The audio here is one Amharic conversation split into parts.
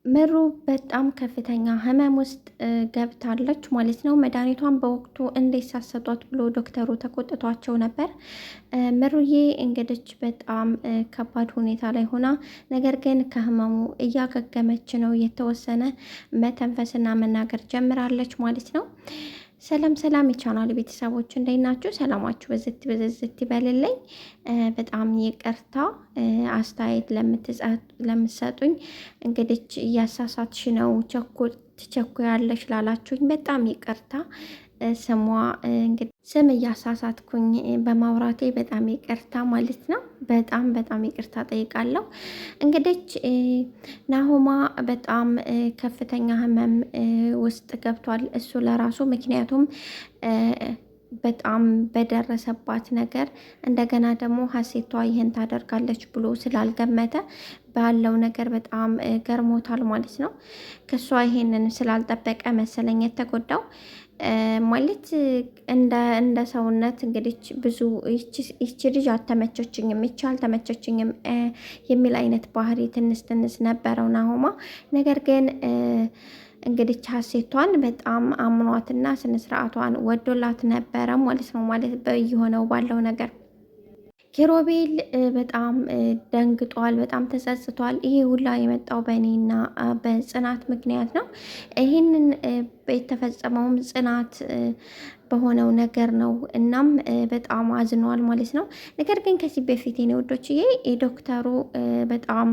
ምሩ በጣም ከፍተኛ ህመም ውስጥ ገብታለች ማለት ነው። መድኃኒቷን በወቅቱ እንዴት ሳሰጧት ብሎ ዶክተሩ ተቆጥቷቸው ነበር። ምሩዬ እንግዲች በጣም ከባድ ሁኔታ ላይ ሆና ነገር ግን ከህመሙ እያገገመች ነው። የተወሰነ መተንፈስና መናገር ጀምራለች ማለት ነው። ሰላም ሰላም የቻናል ቤተሰቦች እንዴት ናችሁ? ሰላማችሁ በዝት በዝት ይበልልኝ። በጣም ይቅርታ አስተያየት ለምትሰጡኝ እንግዲህ እያሳሳትሽ ነው ትቸኩያለሽ ላላችሁኝ በጣም ይቅርታ። ስሟ እንግዲህ ስም እያሳሳትኩኝ በማውራቴ በጣም ይቅርታ ማለት ነው። በጣም በጣም ይቅርታ ጠይቃለሁ። እንግዲህ ናሆማ በጣም ከፍተኛ ሕመም ውስጥ ገብቷል እሱ ለራሱ ምክንያቱም በጣም በደረሰባት ነገር እንደገና ደግሞ ሀሴቷ ይህን ታደርጋለች ብሎ ስላልገመተ ባለው ነገር በጣም ገርሞታል ማለት ነው። ከሷ ይሄንን ስላልጠበቀ መሰለኝ የተጎዳው። ማለት እንደ ሰውነት እንግዲህ ብዙ ይቺ ልጅ አልተመቸችኝም፣ ይቺ አልተመቸችኝም የሚል አይነት ባህሪ ትንስ ትንስ ነበረው ናሆማ። ነገር ግን እንግዲህ ሀሴቷን በጣም አምኗትና ስነ ስርዓቷን ወዶላት ነበረ ማለት ነው። ማለት በየሆነው ባለው ነገር ኪሮቤል በጣም ደንግጧል፣ በጣም ተጸጽቷል። ይሄ ሁላ የመጣው በእኔና በጽናት ምክንያት ነው። ይህንን የተፈጸመውም ጽናት በሆነው ነገር ነው። እናም በጣም አዝኗል ማለት ነው። ነገር ግን ከዚህ በፊት የኔ ውዶችዬ ዶክተሩ በጣም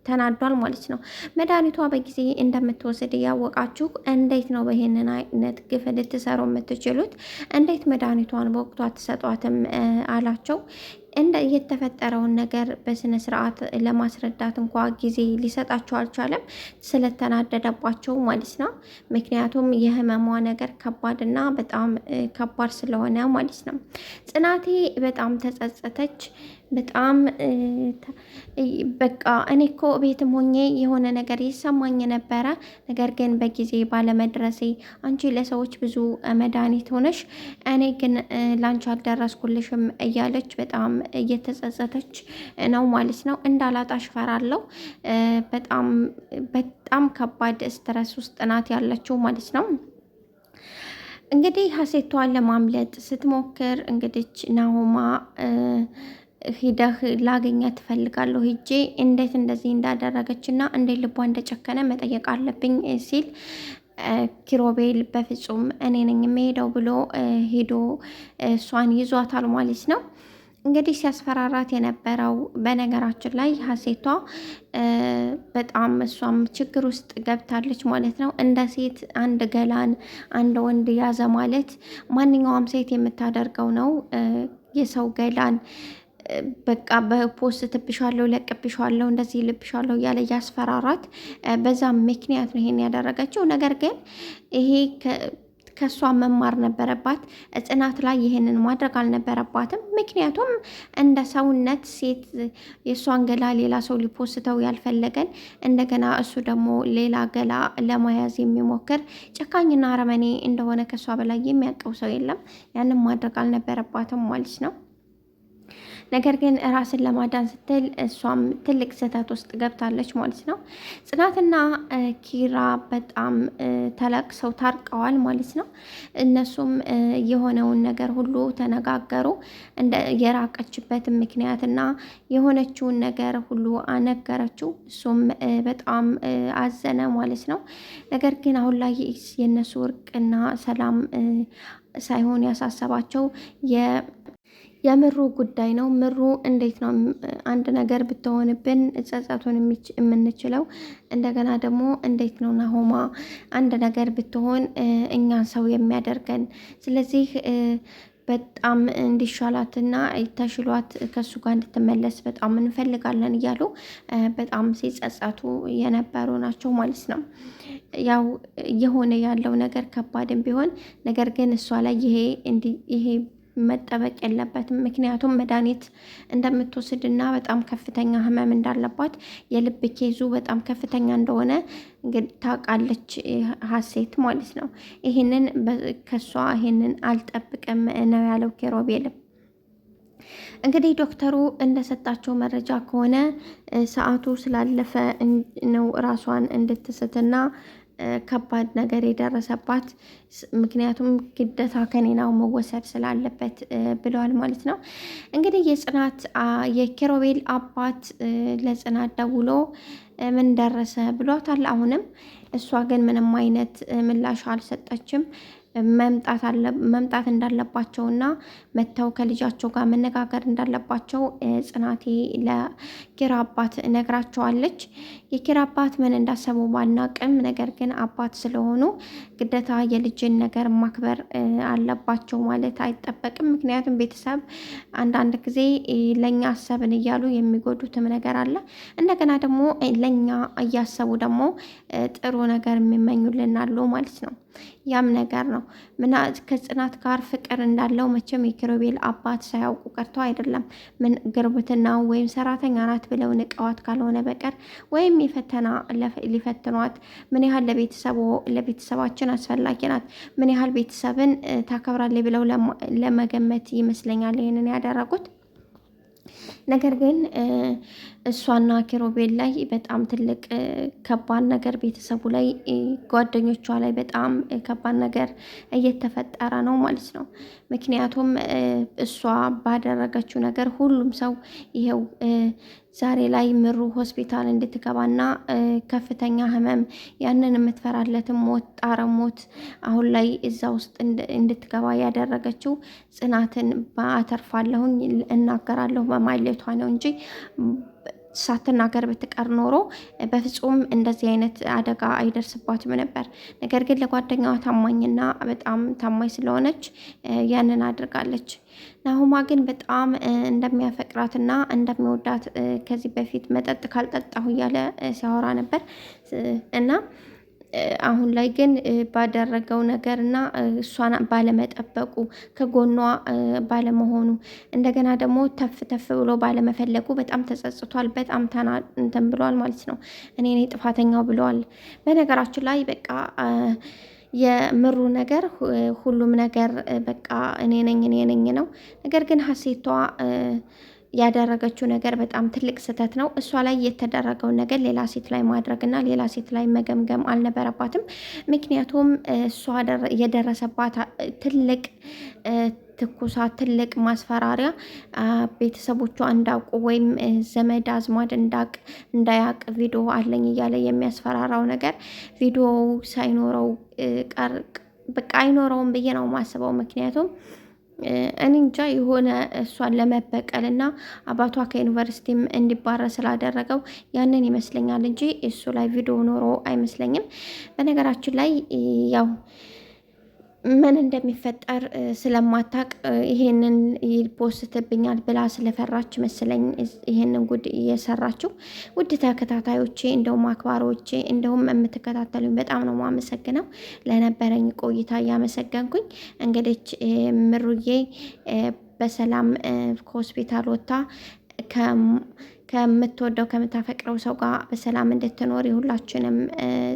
ተናዷል ማለት ነው። መድኃኒቷ በጊዜ እንደምትወስድ እያወቃችሁ እንዴት ነው በይህንን አይነት ግፍ ልትሰሩ የምትችሉት? እንዴት መድኃኒቷን በወቅቱ አትሰጧትም? አላቸው። እንደ የተፈጠረውን ነገር በስነ ስርዓት ለማስረዳት እንኳ ጊዜ ሊሰጣቸው አልቻለም፣ ስለተናደደባቸው ማለት ነው። ምክንያቱም የህመሟ ነገር ከባድና በጣም ከባድ ስለሆነ ማለት ነው። ጽናቴ በጣም ተጸጸተች። በጣም በቃ እኔ እኮ ቤትም ሆኜ የሆነ ነገር ይሰማኝ ነበረ፣ ነገር ግን በጊዜ ባለመድረሴ አንቺ ለሰዎች ብዙ መድኃኒት ሆነሽ እኔ ግን ላንቺ አልደረስኩልሽም እያለች በጣም እየተጸጸተች ነው ማለት ነው። እንዳላጣሽ እፈራለሁ። በጣም በጣም ከባድ stress ውስጥ ናት ያለችው ማለት ነው። እንግዲህ ሀሴቷን ለማምለጥ ስትሞክር እንግዲህ ናሆማ ሂደህ ላገኛት ትፈልጋለሁ ሂጄ እንዴት እንደዚህ እንዳደረገች እና እንዴት ልቧ እንደጨከነ መጠየቅ አለብኝ ሲል ኪሮቤል በፍጹም እኔ ነኝ የምሄደው ብሎ ሄዶ እሷን ይዟታል ማለት ነው። እንግዲህ ሲያስፈራራት የነበረው በነገራችን ላይ ሀሴቷ በጣም እሷም ችግር ውስጥ ገብታለች ማለት ነው። እንደ ሴት አንድ ገላን አንድ ወንድ ያዘ ማለት ማንኛውም ሴት የምታደርገው ነው። የሰው ገላን በቃ በ post ትብሻለሁ፣ ለቅብሻለሁ፣ እንደዚህ ልብሻለሁ እያለ እያስፈራራት በዛ ምክንያት ነው ይሄን ያደረገችው። ነገር ግን ይሄ ከእሷ መማር ነበረባት። ጽናት ላይ ይህንን ማድረግ አልነበረባትም። ምክንያቱም እንደ ሰውነት ሴት የእሷን ገላ ሌላ ሰው ሊፖስተው ያልፈለገን እንደገና እሱ ደግሞ ሌላ ገላ ለመያዝ የሚሞክር ጨካኝና አረመኔ እንደሆነ ከእሷ በላይ የሚያውቀው ሰው የለም። ያንን ማድረግ አልነበረባትም ማለት ነው። ነገር ግን ራስን ለማዳን ስትል እሷም ትልቅ ስህተት ውስጥ ገብታለች ማለት ነው። ጽናትና ኪራ በጣም ተለቅሰው ታርቀዋል ማለት ነው። እነሱም የሆነውን ነገር ሁሉ ተነጋገሩ። የራቀችበትን ምክንያትና የሆነችውን ነገር ሁሉ አነገረችው። እሱም በጣም አዘነ ማለት ነው። ነገር ግን አሁን ላይ የእነሱ እርቅና ሰላም ሳይሆን ያሳሰባቸው የምሩ ጉዳይ ነው። ምሩ እንዴት ነው አንድ ነገር ብትሆንብን ጸጸቱን የምንችለው? እንደገና ደግሞ እንዴት ነው ናሆማ አንድ ነገር ብትሆን እኛ ሰው የሚያደርገን? ስለዚህ በጣም እንዲሻላትና ተሽሏት ከእሱ ጋር እንድትመለስ በጣም እንፈልጋለን እያሉ በጣም ሲጸጸቱ የነበሩ ናቸው ማለት ነው። ያው የሆነ ያለው ነገር ከባድም ቢሆን ነገር ግን እሷ ላይ ይሄ መጠበቅ የለበትም። ምክንያቱም መድኃኒት እንደምትወስድና በጣም ከፍተኛ ህመም እንዳለባት የልብ ኬዙ በጣም ከፍተኛ እንደሆነ እንግዲህ ታውቃለች ሀሴት ማለት ነው። ይህንን ከሷ ይህንን አልጠብቅም ነው ያለው ኬሮቤልም። እንግዲህ ዶክተሩ እንደሰጣቸው መረጃ ከሆነ ሰዓቱ ስላለፈ ነው ራሷን እንድትስትና ከባድ ነገር የደረሰባት፣ ምክንያቱም ግዴታ ከኔናው መወሰድ ስላለበት ብለዋል ማለት ነው። እንግዲህ የጽናት የኪሮቤል አባት ለጽናት ደውሎ ምን ደረሰ ብሏታል። አሁንም እሷ ግን ምንም አይነት ምላሽ አልሰጠችም። መምጣት እንዳለባቸውና መጥተው ከልጃቸው ጋር መነጋገር እንዳለባቸው ጽናቴ ለኪራ አባት ነግራቸዋለች። የኪራ አባት ምን እንዳሰቡ ባናቅም፣ ነገር ግን አባት ስለሆኑ ግዴታ የልጅን ነገር ማክበር አለባቸው ማለት አይጠበቅም። ምክንያቱም ቤተሰብ አንዳንድ ጊዜ ለእኛ አሰብን እያሉ የሚጎዱትም ነገር አለ። እንደገና ደግሞ ለእኛ እያሰቡ ደግሞ ጥሩ ነገር የሚመኙልን አሉ ማለት ነው። ያም ነገር ነው ምና ከጽናት ጋር ፍቅር እንዳለው መቼም የኪሮቤል አባት ሳያውቁ ቀርቶ አይደለም። ምን ግርብትና ወይም ሰራተኛ ናት ብለው ንቀዋት ካልሆነ በቀር ወይም የፈተና ሊፈትኗት ምን ያህል ለቤተሰቡ ለቤተሰባችን አስፈላጊ ናት፣ ምን ያህል ቤተሰብን ታከብራለች ብለው ለመገመት ይመስለኛል ይህንን ያደረጉት። ነገር ግን እሷና ኪሮቤል ላይ በጣም ትልቅ ከባድ ነገር ቤተሰቡ ላይ ጓደኞቿ ላይ በጣም ከባድ ነገር እየተፈጠረ ነው ማለት ነው። ምክንያቱም እሷ ባደረገችው ነገር ሁሉም ሰው ይኸው ዛሬ ላይ ምሩ ሆስፒታል እንድትገባና ከፍተኛ ህመም ያንን የምትፈራለትን ሞት ጣረ ሞት አሁን ላይ እዛ ውስጥ እንድትገባ ያደረገችው ጽናትን በአተርፋለሁኝ እናገራለሁ በማለቷ ነው እንጂ ሳትናገር ብትቀር ኖሮ በፍጹም እንደዚህ አይነት አደጋ አይደርስባትም ነበር። ነገር ግን ለጓደኛዋ ታማኝና በጣም ታማኝ ስለሆነች ያንን አድርጋለች። ናሁማ ግን በጣም እንደሚያፈቅራትና እንደሚወዳት ከዚህ በፊት መጠጥ ካልጠጣሁ እያለ ሲያወራ ነበር እና አሁን ላይ ግን ባደረገው ነገር እና እሷን ባለመጠበቁ ከጎኗ ባለመሆኑ እንደገና ደግሞ ተፍ ተፍ ብሎ ባለመፈለጉ በጣም ተጸጽቷል። በጣም እንትን ብሏል ማለት ነው። እኔ ነኝ ጥፋተኛው ብለዋል። በነገራችን ላይ በቃ የምሩ ነገር ሁሉም ነገር በቃ እኔ ነኝ እኔ ነኝ ነው። ነገር ግን ሀሴቷ ያደረገችው ነገር በጣም ትልቅ ስህተት ነው። እሷ ላይ የተደረገውን ነገር ሌላ ሴት ላይ ማድረግና ሌላ ሴት ላይ መገምገም አልነበረባትም። ምክንያቱም እሷ የደረሰባት ትልቅ ትኩሳት፣ ትልቅ ማስፈራሪያ ቤተሰቦቿ እንዳውቁ ወይም ዘመድ አዝማድ እንዳቅ እንዳያቅ ቪዲዮ አለኝ እያለ የሚያስፈራራው ነገር ቪዲዮው ሳይኖረው ቀር በቃ አይኖረውም ብዬ ነው የማስበው። ምክንያቱም እኔ እንጃ የሆነ እሷን ለመበቀል እና አባቷ ከዩኒቨርሲቲም እንዲባረር ስላደረገው ያንን ይመስለኛል እንጂ እሱ ላይ ቪዲዮ ኖሮ አይመስለኝም። በነገራችን ላይ ያው ምን እንደሚፈጠር ስለማታቅ ይሄንን ይፖስትብኛል ብላ ስለፈራች መሰለኝ ይሄንን ጉድ እየሰራችው። ውድ ተከታታዮቼ፣ እንደውም አክባሪዎቼ፣ እንደውም የምትከታተሉኝ በጣም ነው የማመሰግነው። ለነበረኝ ቆይታ እያመሰገንኩኝ እንግዲህ ምሩዬ በሰላም ከሆስፒታል ወጥታ ከምትወደው ከምታፈቅረው ሰው ጋር በሰላም እንድትኖር የሁላችንም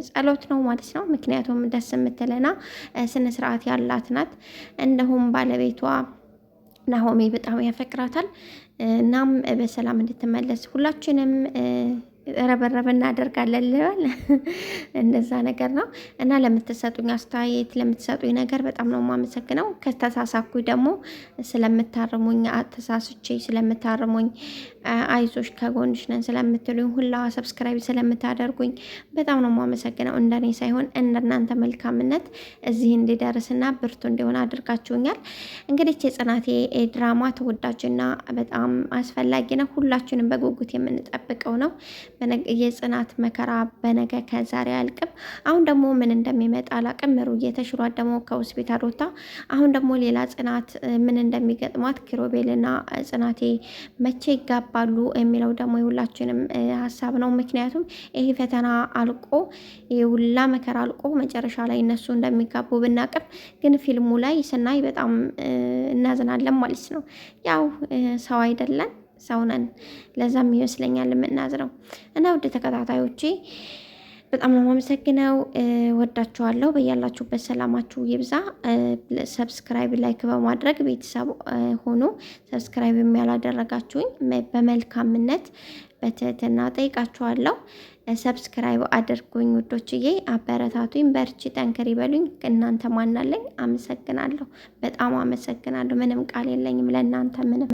ጸሎት ነው ማለት ነው። ምክንያቱም ደስ የምትልና ስነ ስርዓት ያላት ናት። እንዲሁም ባለቤቷ ናሆሜ በጣም ያፈቅራታል። እናም በሰላም እንድትመለስ ሁላችንም ረበረብ እናደርጋለን ልበል፣ እንደዛ ነገር ነው። እና ለምትሰጡኝ አስተያየት ለምትሰጡኝ ነገር በጣም ነው የማመሰግነው። ከተሳሳኩኝ ደግሞ ስለምታርሙኝ፣ ተሳስቼ ስለምታርሙኝ፣ አይዞሽ ከጎንሽ ነን ስለምትሉኝ፣ ሁላ subscribe ስለምታደርጉኝ በጣም ነው የማመሰግነው። እንደኔ ሳይሆን እንደናንተ መልካምነት እዚህ እንዲደርስና ብርቱ እንዲሆን አድርጋችሁኛል። እንግዲህ የጽናቴ ድራማ ተወዳጅና በጣም አስፈላጊ ነው። ሁላችንም በጉጉት የምንጠብቀው ነው። የጽናት መከራ በነገ ከዛሬ አያልቅም። አሁን ደግሞ ምን እንደሚመጣ አላቅም። ምሩዬ ተሽሏት ደግሞ ከሆስፒታል ወጥታ አሁን ደግሞ ሌላ ጽናት ምን እንደሚገጥማት ኪሮቤልና ጽናቴ መቼ ይጋባሉ የሚለው ደግሞ የሁላችንም ሀሳብ ነው። ምክንያቱም ይሄ ፈተና አልቆ ይሄ ሁላ መከራ አልቆ መጨረሻ ላይ እነሱ እንደሚጋቡ ብናቅም ግን ፊልሙ ላይ ስናይ በጣም እናዝናለን ማለት ነው። ያው ሰው አይደለን ሰው ነን። ለዛም ይመስለኛል የምናዝነው። እና ውድ ተከታታዮቼ በጣም ነው የማመሰግነው። ወዳችኋለሁ። በያላችሁበት ሰላማችሁ ይብዛ። Subscribe፣ like በማድረግ ቤተሰብ ሆኖ subscribe ያላደረጋችሁኝ በመልካምነት በትህትና ጠይቃችኋለሁ። Subscribe አድርጉኝ ውዶችዬ፣ አበረታቱኝ፣ በርቺ፣ ጠንክሪ በሉኝ። እናንተ ማናለኝ? አመሰግናለሁ። በጣም አመሰግናለሁ። ምንም ቃል የለኝም ለእናንተ ምንም።